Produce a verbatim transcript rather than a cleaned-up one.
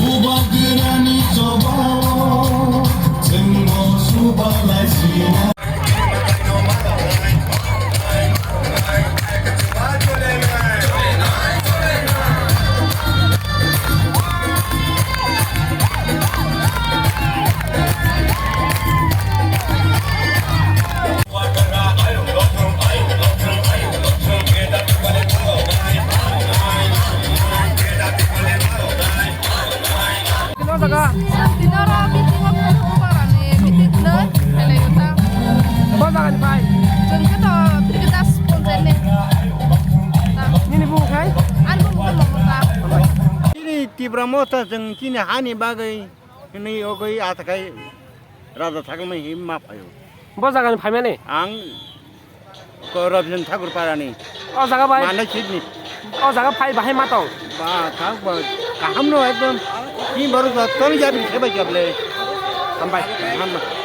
Bubagrani chobao, chwngno subalai sina. Tino jaga. Tino ro meeting o phai hwnba rani meeting no phailai ta. Bo jaga ni phai. Chwng khe to Trikitas ponchayat ni. Nini bumung khai? Ani bumung khe Mamata. Chini Tipra Motha chwng chini hani bagwi hwnwi ogwi atakai. Raja Sagolmani himma phaio. Bo jagani phaimani? Ang ko Robinson Thakur parani. O jaga bai. Mane kidney. O jaga phai bahai ma tong. Ba thak ba kaham no ekdom. Ni baru ba tol ya bi kheba jable. Hambai. Hambai.